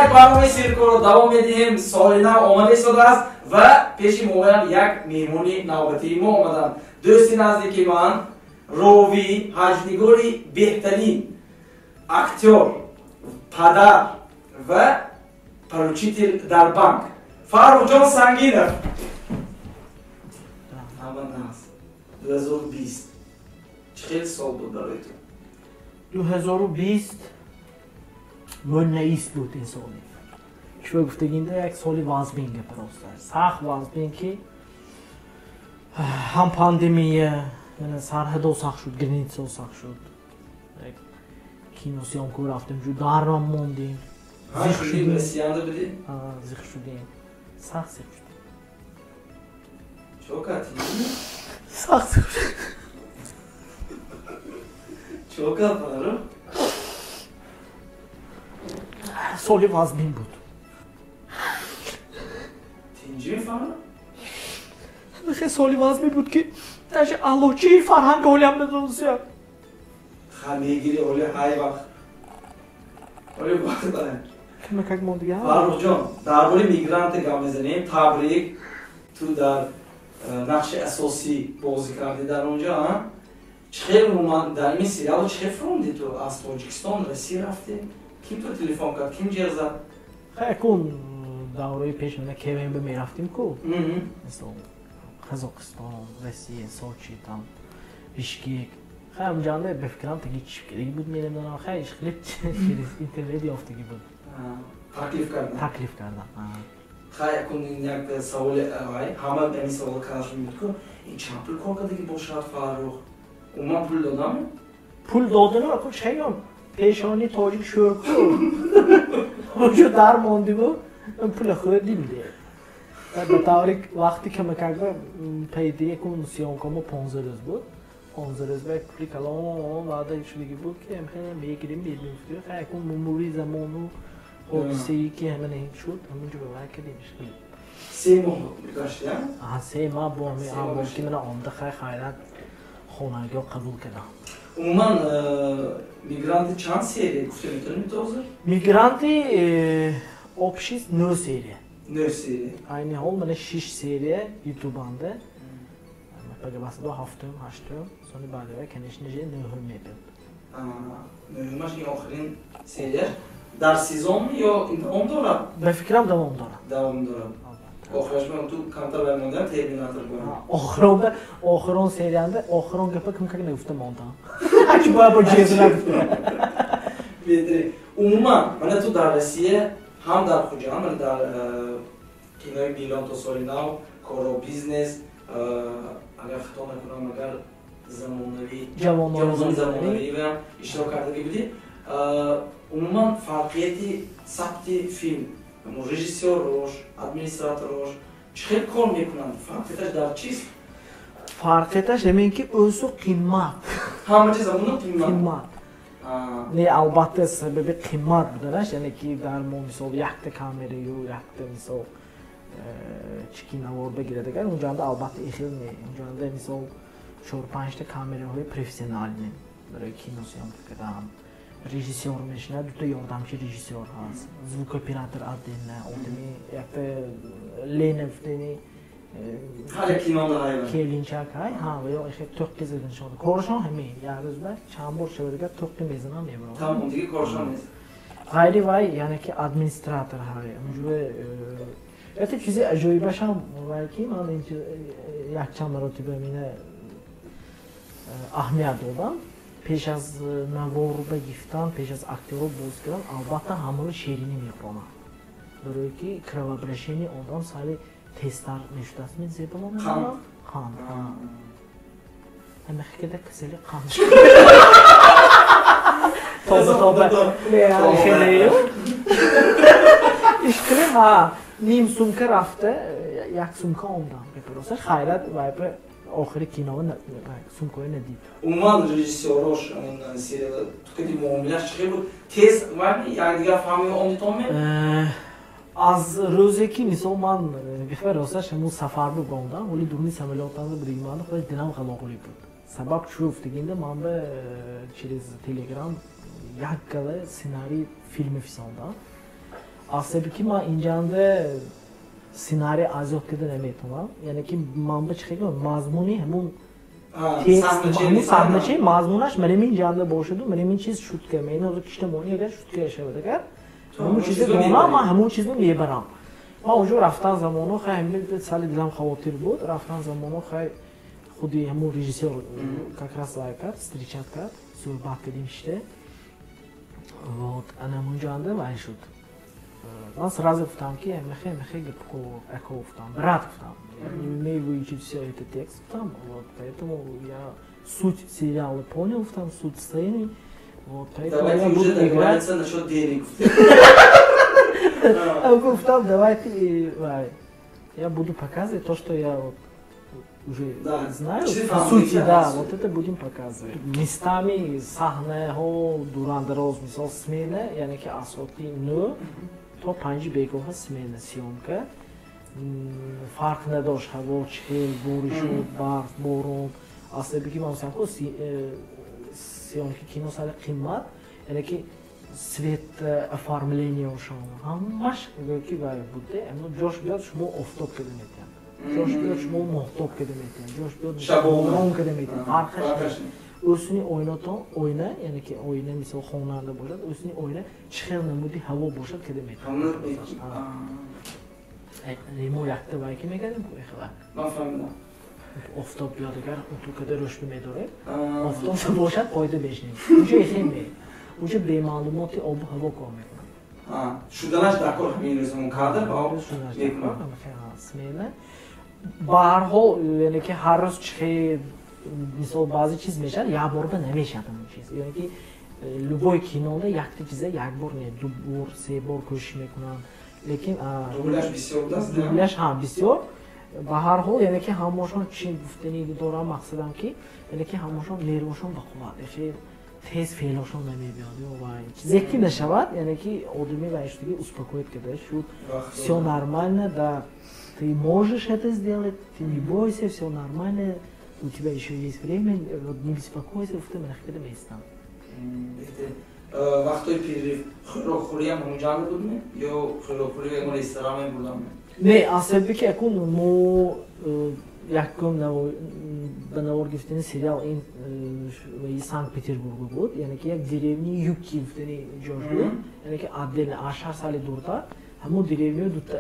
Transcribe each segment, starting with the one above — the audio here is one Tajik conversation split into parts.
Инак барномаи Сиркорро давом медиҳем. Соли нав омада истодааст ва пеши моям як меҳмони навбатии мо омаданд. Дӯсти наздики ман, ровӣ, ҳаҷнигори беҳтарин, актёр, падар ва поручитель дар банк Фаррухҷон Сангинов. Ҳама нас 2020 чӣ хел сол буд барои ту? 2020 мӯънаист буд ин соли. Чӯ гуфтагинда як соли вазмин гап роста. Сахт вазмин, ки ҳам пандемия, яъне сарҳадо сахт шуд, граница сахт шуд. Кино съёмка рафтем, ҷу дарам мондем. Зиқ шудем. Россиянда будӣ? Зиқ шудем. Сахт зиқ шудем. Чо кардӣ? Сахт зиқ шудем. Чо кард, Фаррух? Соли вазмин буд. Тинҷӣ, Фаррух? Хеле соли вазмин буд, ки даже аълочии фарҳанг олиам надонистям. Ха, мегири оли, ҳай вақт. Оли вақт ай. Кама-как мондига. Фаррухҷон, дар бораи «Мигранты» гап мезанем. Табрик, ту дар нақши асосӣ бозӣ кардӣ дар он ҷо, а? Чӣ хел умуман дар ин сериалу чӣ хел фуромдӣ ту? Аз Тоҷикистон Россия рафтӣ? Ким ту телефон кард? Ким ҷер зад? Якун давраи пеш мана КВН мерафтим ку. Мисол, Қазоқистон, Россия, Сочи, там Бишкек. Хай, ҳамҷанда ба фикрам таги чӣ кардагӣ буд, менамедонам. Хай, хеле через интернет ёфтагӣ буд. Таклиф кардан. Таклиф кардан. Хай, якун ин як саволи ай, ҳама ба ин савол калаш мебуд ку, ин чанд пул кор кардагӣ бошад Фаррух? Умуман пул додам? Пул додану акун шаём пешони тоҷик шӯр ку. Оҷо дар мондиму пула хӯрдим де. Ба таври вақти камакак пайди якун съёмка мо 15 рӯз буд. 15 рӯз ба як пули калон ваъда шудагӣ буд, ки хеле мегирем, мебинем. Хай, якун мурури замону ҳодисае ки ҳамана шуд, ҳамонҷо ба вай кардем. 3 моҳ гашти, а? Аҳа, 3 моҳ бо ҳамин 3 моҳ ки гашти. Мана омда, хай, хайрат, хонагиҳо қабул кардам. Умуман «Мигранты» чанд серия гуфта метавонем ту ҳозир? «Мигранты» общий нӯ серия. Нӯ серия. Айни ҳол мана шиш серия ютубанда. Пагабасдо ҳафтум, ҳаштум, сони баъдава, конечно же, нӯҳум мебиёд. Нӯҳумаш ин охирин серияш дар сезон ё давом дорад? Ба фикрам, давом дорад. Давом дорад. Албатта. Охираш ман ту камтар баймондам терминатор бо. Охиронда, охирон сериянда охирон гапа ким как нагуфта мондам. Ҳач бояд бо ҷезу нагуфта. Беҳтарин. Умуман мана ту дар Россия, ҳам дар Хуҷанд, мана дар кинои «Миллион то соли нав», «Коро бизнес», агар хато накунам, агар замонавӣ ҷавонони ҷавонони замонавӣ иштирок кардагӣ будӣ. Умуман фарқияти сабти филм, режиссёрош, администраторош чӣ хел кор мекунанд? Фарқияташ дар чист? Фарқияташ ҳамин ки ӯсу қимат. Ҳама чиз ҳамуна қимат. Қимат. Не, албатта, сабаби қимат буданаш, яъне ки дар мо, мисол, якта камераю якта, мисол, чики навор бигирад, агар унҷанда, албатта, ихел не. Унҷанда, мисол, чор панҷта камераҳои профессионалӣ барои кино съёмка кардан. Режиссёр мешинад, дута ёрдамчи режиссёр ҳаст, звукоператор отдельно, одами якта Лена гуфтани ҳар як кинода ҳайван. Келинчак ҳай, ҳа, ва ё ихе тоққи заданшон. Коршон ҳамин як рӯз ба чанд бор шавадагар тоққи мезанам, мебарам. Тамом, дига коршон нест. Ғайри вай, яъне ки администратор ҳай ҳамҷо. Это чизи аҷоибашам вай ки ман якчанд маротиба мина аҳамият додам. Пеш аз навор гирифтан, пеш аз актёрро боз кардан, албатта, ҳамаро шеринӣ мехӯронанд, барое ки кровообращение одам сари тезтар мешудааст. Мен зебало мемонам, қанд ҳамахикада касали қанд тоба тоба хелею ишқиле. Ҳа, ним сумка рафта, як сумка омдам. Просто хайрат, вай охири кино сумкаҳо надид. Умуман режиссёрош сериала тукади муомилаш чӣ хел буд? Тез вай якдигар фаҳми омдитонме? Аз рӯзе ки, мисол, ман гифа росташ ҳамун сафар бубондам, оли дуруни самолётанда будигиман, худаш дилам ғалоғулӣ буд. Сабаб чӯ гуфтагинда, ман ба через телеграм як гала сценарий филме фисондам. Асаби ки ман инҷанда сценарий азёд карда наметавонам. Яъне ки ман ба чӣ хел мазмуни ҳамун текст, ҳамун саҳначаи мазмунаш манам инҷанда бошаду манам ин чиз шутка. Мен ҳозир кишта мони агар шутка шавад агар ҳамун чизе донам, ман ҳамун чизро мебарам. Ман онҷо рафтан замоно хай ҳамин сали дилам хавотир буд. Рафтан замоно хай худи ҳамун режиссёр как раз вай кард, встречать кард, суҳбат кардем шишта. Вот, ана ҳамунҷоанда вай шуд. Ман сразу гуфтам ки мехе мехе гапко эко гуфтам, брат гуфтам. Я не умею выучить все это текст гуфтам, вот, поэтому я суть сериала понял, гуфтам, суть сцены. Вот, поэтому Давайте я уже буду играть. договориться насчет денег. Гуфтам, давайте, вай, я буду показывать то, что я вот уже Да, знаю, чизи по сути, фаҳмида, да, суть. вот это будем показывать. Местами саҳнаҳо дурандароз, мисол смена, яъне ки аз соати 9 то 5 бегоҳа смена съёмка. Фарқ надошт ҳаво чӣ хел, боришуд, барф, борон. Аслаби ки ман гуфтам ку съёмки кино сари қимат, яъне ки свет, оформлениешон ҳамаш гӯё ки вай буде, аммо ҷош биёд шумо офтоб карда метиҳанд, ҷош биёд шумо моҳтоб карда метиҳанд, ҷош биёд Шабона. борон карда метиҳанд, фарқаш Фарқаш нест. Ӯсуни оинатон оина, яъне ки оина мисол хонанда бошад, ӯсуни оина чӣ хел намуди ҳаво бошад карда Ҳамун метиҳанд. Мо якта вай ки мекардем ку эхела. Ман фаҳмидам. Офтоб биёд агар унту када рӯшнӣ медорем, офтоб бошад қоида бешнем. Унҷо эхел не. Унҷо бемаълумоти обу ҳаво кор мекунад. Шуданаш дар кор ҳамин рӯз ҳамон кадр ба Шуданаш мекунад. Смена. Ба ҳар ҳол, яъне ки ҳар рӯз чӣ хел мисол баъзе чиз мешавад, як бор ба намешавад ҳамон чиз. Яъне ки любой кинода якта чиза як бор не, ду бор, се бор кӯшиш мекунанд. Лекин Дубляж бисёр будаст? Дубляж ҳа бисёр. Ба ҳар ҳол, яъне ки ҳамошон чӣ гуфтанӣ дорам, мақсадам ки яъне ки ҳамошон нервошон ба қувват, яхе тез феълошон намебиёд ё вай чизе ки нашавад, яъне ки одами вай шудаги успокоить карда шуд, всё нормально, да, ты можешь это сделать, ты не бойся, всё нормально, у тебя ещё есть время, вот не беспокойся, гуфта ман хеле местам. Вақтҳои перерыв хӯрокхӯриам ҳамонҷанда будме ё хӯрокхӯри ягон ресторан мебурдам? Не, асаби ки акун мо якум ба навор гирифтани сериал ин Санкт Петербург буд, яъне ки як деревни Юки гуфтани ҷош буд, яъне ки отдельно аз шаҳр сали дуртар, ҳамон деревнио дута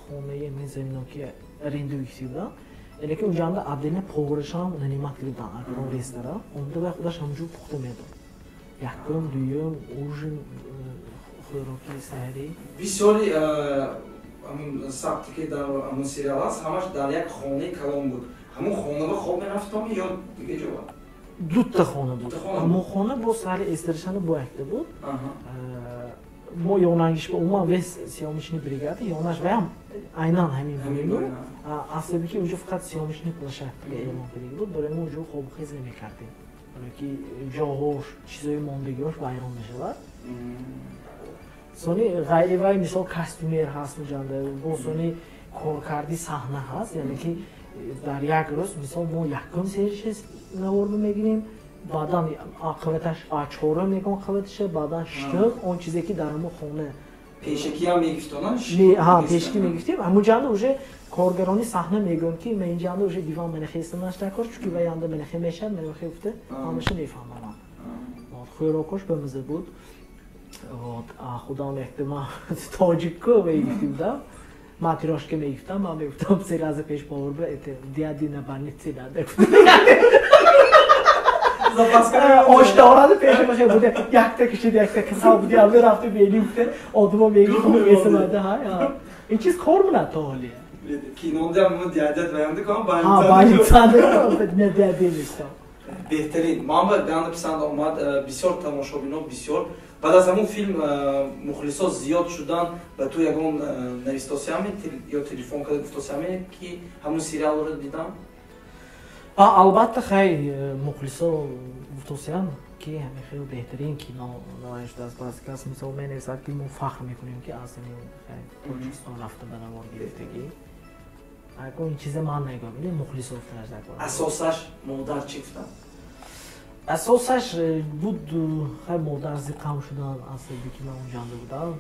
хонаи заминоки аренда гирифта буданд, яъне ки унҷанда отдельно поварашам нанимать карданд, акрон ресторан омада вай худаш ҳамонҷо пухта медод, якум, дуюм, ужин, хӯроки саҳарӣ. Бисёри ҳамун сабте ки дар ҳамун сериал аст, ҳамаш дар як хонаи калон буд. Ҳамун хона ба хоб мерафтом ё дига ҷо? Дута хона буд. Дута хона. Ҳамон хона бо сари эстершана бо якта буд. Мо ёнангиш ба умуман весь съёмочный бригада ёнаш ваям айнан ҳамин Ҳамин буд. буд. Асаби ки унҷо фақат съёмочный площадка эълон карда буд, барои мо унҷо хобухез намекардем, барои ки ҷоҳош, чизои мондагиҳош вайрон мешавад. Сони ғайри вай мисол костюмер ҳаст унҷанда, бо сони коркарди саҳна ҳаст, яъне ки дар як рӯз мисол мо якум серише навор мегирем, баъдан қаваташ чорум ягон қаватиша, баъдан шиштум, он чизе ки дар ҳамон хона. Пешакиам мегифтона? Ҳа, пешакӣ мегифтем. Ҳамунҷанда уже коргарони саҳна мегӯянд ки ман инҷанда уже диван манахе истамаш кор, чунки ваянда манахе мешавад, манахе гуфта ҳамаша мефаҳмонам. Хӯрокош ба маза буд. Вот, худам якта ман тоҷикку мегифтим будам, матрешка мегифтам, ман мегуфтам се раза пеш повар ба это дяди на больнице надо. Ош дорад пеши махе буде, якта кишид, якта касал буди, ами рафти бени гуфте, одама мегифтам месамада, ҳа. Ин чиз кор мунад то ҳолия. Кинонда мо дядят ваянда ком. Ҳа, больницада не дяди нестам. Беҳтарин. Ман ба ганда писанд омад, бисёр тамошобино бисёр. Баъд аз ҳамун филм мухлисо зиёд шудан, ба ту ягон навистосиаме ё телефон карда гуфтосиаме ки ҳамун сериалро дидам? Албатта, хай, мухлисо гуфтосиам ки ҳамин хеле беҳтарин кино навоя шудааст. Баъзе кас мисол менависад ки мо фахр мекунем ки аз ҳамин Тоҷикистон рафта ба навор гирифтагӣ. Акун ин чиза ман нагӯям, ин мухлисо гуфтанаш дар кор. Асосаш модар чӣ гуфтанд? Асосаш буд, хай, модар зиқам шудан аз сабаби ки ман унҷанда будам.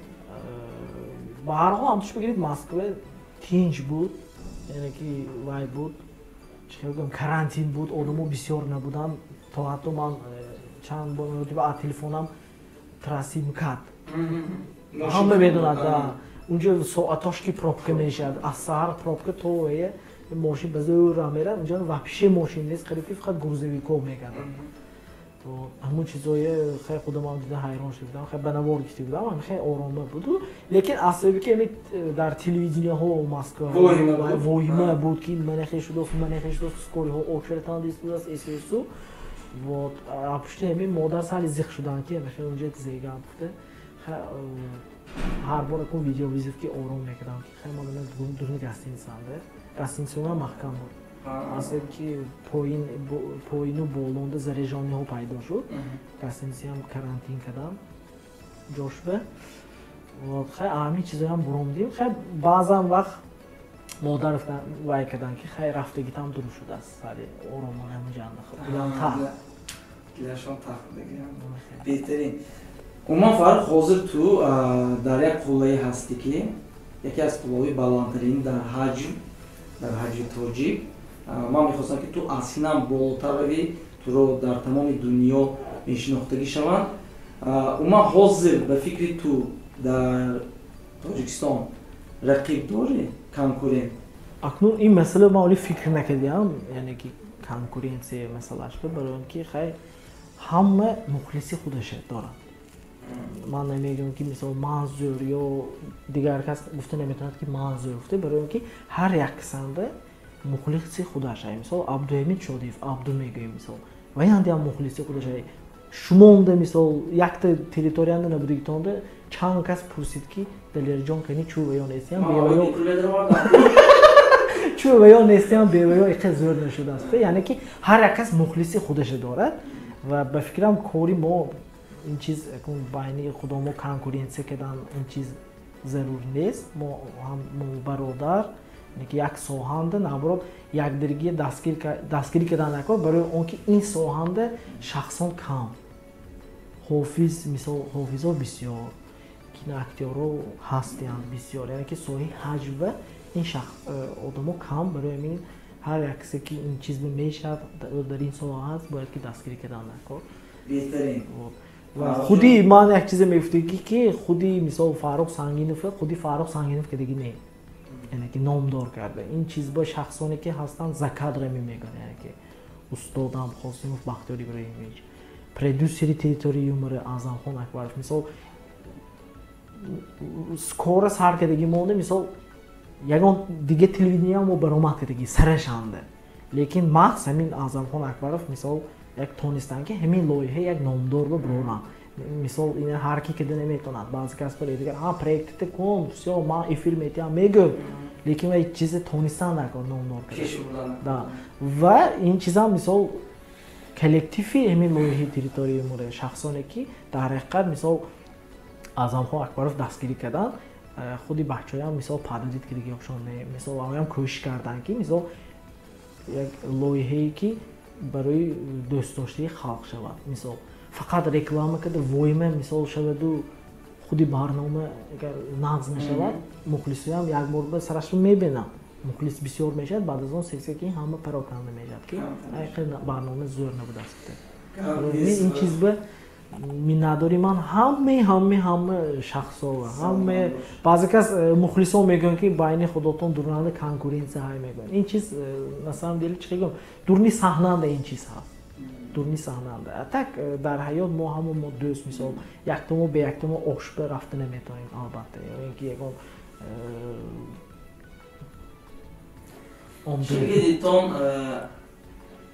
Ба ҳар ҳол ҳамтуш бигиред, Москва тинҷ буд, яъне ки вай буд, чӣ хел гӯям, карантин буд, одамо бисёр набуданд. То ҳатто ман чанд маротиба аз телефонам трасси МКАД ҳама медонад, унҷо соатош ки пробка мешавад, аз саҳар пробка то вая мошин ба зӯр раҳ мерад, унҷо вообще мошин нест, қариб ки фақат грузовикҳо мегарданд. Ҳамун чизое хеле худамам дида ҳайрон шуда будам, хеле ба навор гирифта будам, ҳам хеле орома буду, лекин аз сабаби ки дар телевидениҳо Москва воҳима буд ки манехе шудааст, манехе шудааст, скориҳо очередтан дистудааст, эсесу. Вот пушти ҳамин модар сали зиқ шуданд ки хеле унҷо зеган гуфта, ҳар бор акун видеовызов ки ором мекардам ки хеле ман дуруни гостиницамда, гостиницаам маҳкам буд. Аз сабаби ки поину болонда заряжониҳо пайдо шуд, гостиницаам карантин кардам ҷошба. Хай ҳамин чизоям буромдим. Хай баъзан вақт модар вай карданд ки хай рафтагитам дуруст шудааст, сари оромона ҳаминҷанда дилам тах, дилашон тах. Беҳтарин. Умуман, Фаррух, ҳозир ту дар як қуллае ҳастӣ ки яке аз қуллаҳои баландтарин дар ҳаҷм, дар ҳаҷми тоҷик. Ман мехостам ки ту аз ҳинам болотар равӣ, туро дар тамоми дунё мешинохтагӣ шаванд. Умуман, ҳозир ба фикри ту дар Тоҷикистон рақиб дорӣ, конкурент? Акнун ин масъала ман оли фикр накардиам, яъне ки конкуренция масъалаш, барои он ки хай ҳама мухлиси худаша дорад. Ман намегӯям ки мисол ман зӯр ё дигар кас гуфта наметавонад ки ман зӯр гуфта, барои он ки ҳар як касанда мухлиси худаш ай. Мисол Абдуҳамид Шодиев, Абду мегӯем, мисол ваянди ҳам мухлиси худаш ай. Шумонда мисол якта территориянда набудагитонда чанд кас пурсид ки Далерҷон кани чӯ ваё нестиям, беваё чӯ ваё нестиям, беваё иқа зӯр нашудааст. Яъне ки ҳар як кас мухлиси худаша дорад ва ба фикрам кори мо ин чиз байни худомо конкуренция кардан ин чиз зарур нест. Мо ҳам бародар ки як соҳанда, наоборот, якдигария дастгирӣ кардан накор, барои он ки ин соҳанда шахсон кам, ҳофиз мисол ҳофизо бисёр, киноактёрҳо ҳастиянд бисёр, яъне ки соҳаи ҳаҷва ин одамо кам. Барои ҳамин ҳар як касе ки ин чиз мешавад, дар ин соҳа ҳаст, бояд ки дастгирӣ кардан накор. Беҳтарин. Ва худи ман як чизе мегуфтагӣ ки худи мисол Фаррух Сангинов, худи Фаррух Сангинов кардагӣ не, яъне ки номдор карда ин чиз бо шахсоне ки ҳастанд за кадрами мегӯянд, яъне ки устодам Қосимов Бахтиёр Иброҳимович, продюсери «Территорияи юмора» Аъзамхон Акбаров. Мисол скоро сар кардагӣ монда, мисол ягон дига телевидения мо баромад кардагӣ сарашанда, лекин маҳз ҳамин Аъзамхон Акбаров мисол як тонистанд ки ҳамин лоиҳа як номдор ба бироранд. Мисол ина ҳар ки кида наметавонад. Баъзе кас дигар ҳа проектите кун, всё, ман эфир метиҳам мегӯ, лекин вай чизе тонистан накор номдор карда. Ва ин чизам мисол коллективи ҳамин лоиҳаи «Территорияи юмора», шахсоне ки дар ҳақиқат мисол Аъзамхон Акбаров дастгирӣ карданд, худи бачаҳоям мисол пададид ки дигиёшон мисол ҳам кӯшиш карданд ки мисол як лоиҳае ки барои дӯстдоштаи халқ шавад, мисол фақат реклама карда воима мисол шаваду худи барнома агар нағз нашавад, мухлисоям як бор ба сарашро мебинанд, мухлис бисёр мешавад, баъд аз он сексе ки ҳама пароканда мешавад ки барнома зӯр набудааст. Ин чиз ба миннатдори ман ҳаме ҳаме ҳама шахсо ва ҳаме. Баъзе кас мухлисон мегӯянд ки байни худотон дурнанда конкуренция ҳай мегӯянд. Ин чиз на самом деле, чӣ гӯям, дурни саҳнанда ин чиз ҳаст, дурни саҳнанда. А так дар ҳаёт мо ҳама мо дӯст, мисол яктомо бе яктомо ошба рафта наметавонем, албатта, ё ин ки ягон Дидитон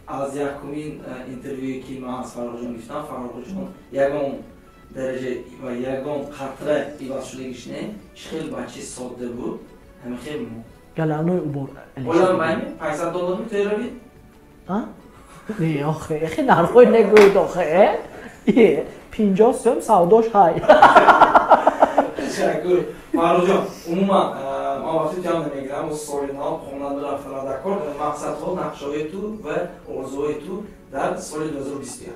аз якумин интервюе ки ман аз Фаррухҷон гирифтам, Фаррухҷон ягон дараҷа ва ягон қатра иваз шудагиш не, чӣ хел бачаи содда буд, ҳамин хел галанои убор. Олам байми 500 доллар метои равид? Не, охе, эхе нархои негӯед, охе, э 50 сӯм савдош ҳай. Ташаккур, Фаррухҷон. Умуман, ман вақти ҷамъ намегирам, соли нав хонанда рафтана дар кор, мақсадҳо, нақшаҳои ту ва орзуҳои ту дар соли 2021?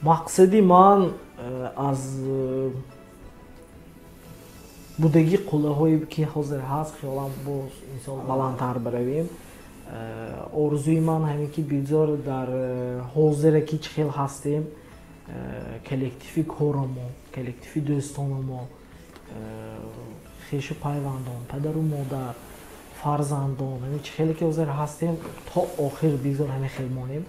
Мақсади ман аз Будаги қуллаҳое ки ҳозир ҳаст, хиёлам боз мисол баландтар баравем. Орзуи ман ҳамин ки бигзор дар ҳозире ки чӣ хел ҳастем, коллективи корамо, коллективи дӯстонамо, хешу пайвандон, падару модар, фарзандон, ҳамин чӣ хеле ки ҳозир ҳастем, то охир бигзор ҳамин хел монем.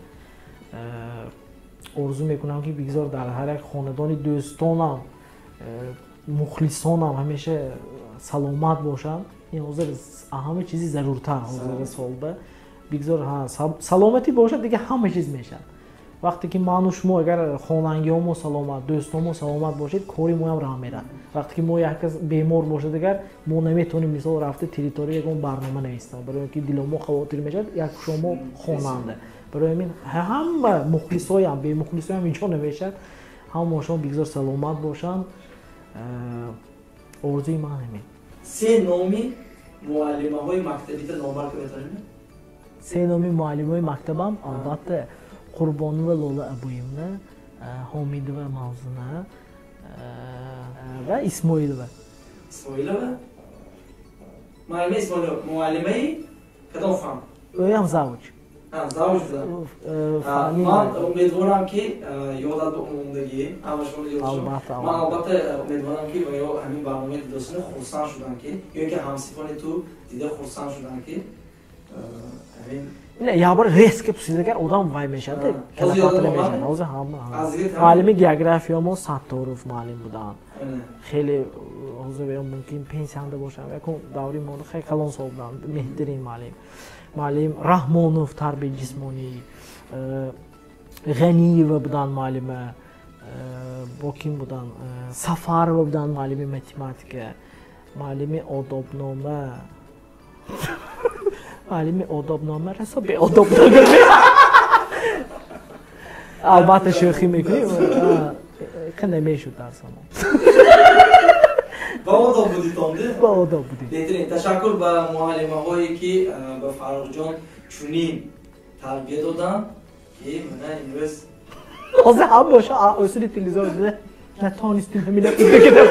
Орзу мекунам ки бигзор дар ҳар як хонадони дӯстонам, мухлисонам ҳамеша саломат бошанд. Ин ҳозир ҳама чизи заруртар ҳозир солда. Бигзор саломатӣ бошад, дига ҳама чиз мешавад. Вақте ки ману шумо агар хонангиҳомо саломат, дӯстомо саломат бошед, кори моям раҳ мерад. Вақте ки мо як кас бемор бошад, агар мо наметавонем мисол рафта территория ягон барнома навистам, барои ки диломо хавотир мешавад, як шумо хонанда. Барои ҳамин ҳама мухлисоям, бемухлисоям инҷо намешавад. Ҳамаашон бигзор саломат бошанд. Орзуи ман ҳамин. Се номи муаллимаҳои мактабита номбар ка метавонем? Се номи муаллимаҳои мактабам албатта Қурбонова Лола Абуевна, Ҳомидова Мавзуна ва Исмоилова. Исмоилова? Муаллима Исмоилова, муаллимаи кадом фан? Ӯям завуч. Завуч буда. Ман умедворам ки ёдат ба умумдагӣ, ҳамашонро ёд шуд. Ман албатта умедворам ки ё ҳамин барномаи дидосини хурсанд шудам ки, ё ки ҳамсифони ту дида хурсанд шудам ки ҳамин Я бор резко пурсид, агар одам вай мешавад, калафатра мешавад. Ҳозир ҳама. Муаллими географиямо Сатторов муаллим буданд. Хеле ҳозир мумкин пенсиянда бошанд. Якум даври мо хеле калон сол буданд, меҳтарин муаллим. Муаллим Раҳмонов тарбияи ҷисмонӣ, Ғаниева буданд муаллима, бо ким буданд? Сафарова буданд муаллими математика, муаллими одобнома. Муаллими одобнома расо беодоб нагӯ. Албатта шӯхӣ мекунем, ка намешуд дарсамо. Ба одоб будитон, де? Ба одоб будем. Беҳтарин. Ташаккур ба муаллимаҳое ки ба Фаррухҷон чунин тарбия доданд, ки мана имрӯз ҳозир ҳамаша усули телевизор дида натонистем ҳамина кудакида.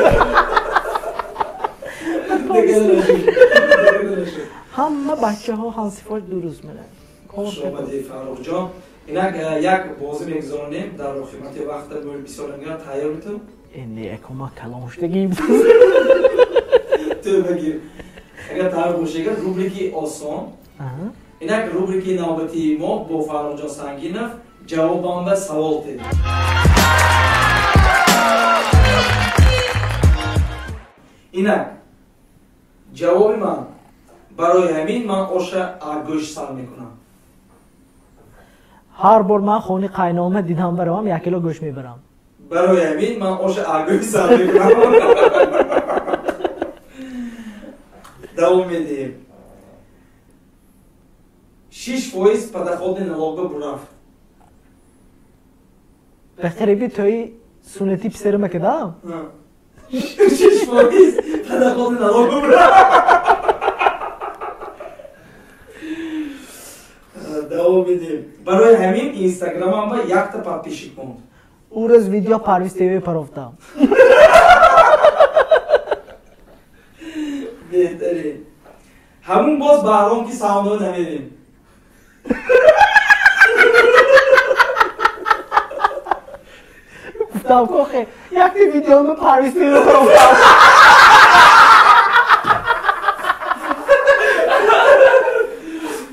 Ҳама бачаҳо ҳамсифош дуруст менанд. Хуш омадӣ Фаррухҷон. Инак як бозӣ мегузаронем дар хидмати вақта бисёр ангар тайёр метун? Не, якома калон шудагим. Тӯба гир. Агар тайёр бошӣ, агар рубрики осон. Инак рубрики навбатии мо бо Фаррухҷон Сангинов ҷавобам ба савол тед. Инак ҷавоби ман барои ҳамин ман оша гӯшт сар мекунам. Ҳар бор ман хони қайнома дидам баравам, як кило гӯшт мебарам. Барои ҳамин ман оша гӯшт сар мекунам. Давом медиҳем. 6% подоходный налог ба бурафт. Ба қариби тӯи суннатӣ писарама кардам? 6% подоходный налог ба бурафт. Давом медиҳем. Барои ҳамин инстаграмам ба якта подписчик монд. Ӯ рӯз видео Парвиз ТВ парофтам. Беҳтарин. Ҳамун боз Баҳром ки саундо намерем. Гуфтам кохе якта видеома Парвиз ТВ парофтам.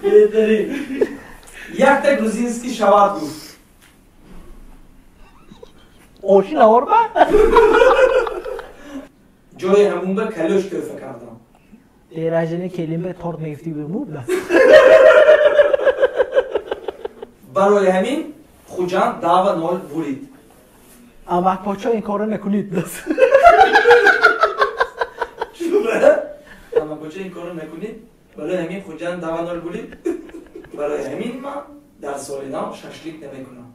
Беҳтарин. Якта грузинский шавад гуфт. Оши наорба? Ҷои ҳамун ба калӯш тӯҳфа кардам. Деражини келин ба торт мегифтӣ биму буда. Барои ҳамин Хуҷанд 2-0 бурид. Амакпочо ин корро накунид. Чуба? Амакпочо ин корро накунид? Барои ҳамин Хуҷанд 2-0 бурид? Барои ҳамин ман дар соли нав шашлик намекунам.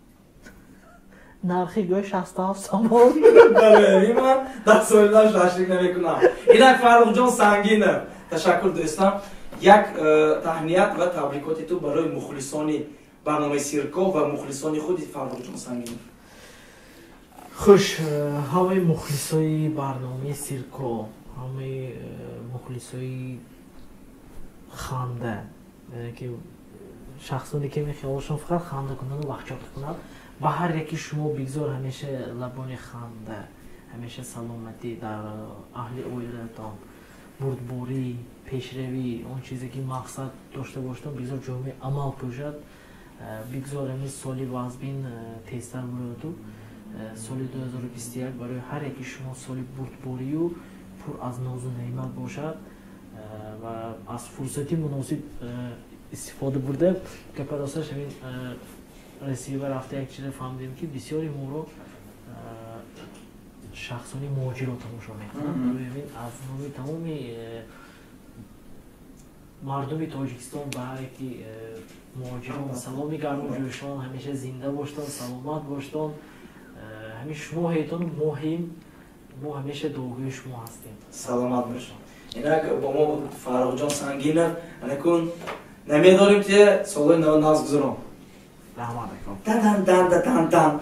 Нархи гӯшт 67 сомон. Барои ҳамин ман дар соли нав шашлик намекунам. Инак Фаррухҷон Сангинов. Ташаккур дӯстам. Як таҳният ва табрикоти ту барои мухлисони барномаи Сирко ва мухлисони худи Фаррухҷон Сангинов. Хуш, ҳамаи мухлисои барномаи Сирко, Ҳамаи мухлисои ханда, яъне ки шахсоне ки мехиёлашон фақат ханда кунанд, вақтчоқ кунанд, ба ҳар яки шумо бигзор ҳамеша лабони ханда, ҳамеша саломатӣ дар аҳли оилатон, бурдборӣ, пешравӣ, он чизе ки мақсад дошта бошад, бигзор ҷомаи амал пӯшад. Бигзор ҳамин соли вазбин тезтар бирояду соли 2021 барои ҳар яки шумо соли бурдборию пур аз нозу неъмат бошад. Ва аз фурсати муносиб истифода бурда, гапа росташ, ҳамин Россия рафта як чизе фаҳмидем, ки бисёри моро шахсони муҳоҷиро тамошо мекунанд. Барои ҳамин аз номи тамоми мардуми Тоҷикистон ба ҳар яки муҳоҷирон саломи гарму ҷӯшон. Ҳамеша зинда боштон, саломат боштон. Ҳамин шумо ҳетон, мо ҳем, мо ҳамеша дуогӯи шумо ҳастем. Саломат бошед. Инак бо мо буд Фаррухҷон Сангинов. Анакун намедорем, ки солҳои нав нағз гузарон. Раҳмат, аком. Дан дан дан дан дан.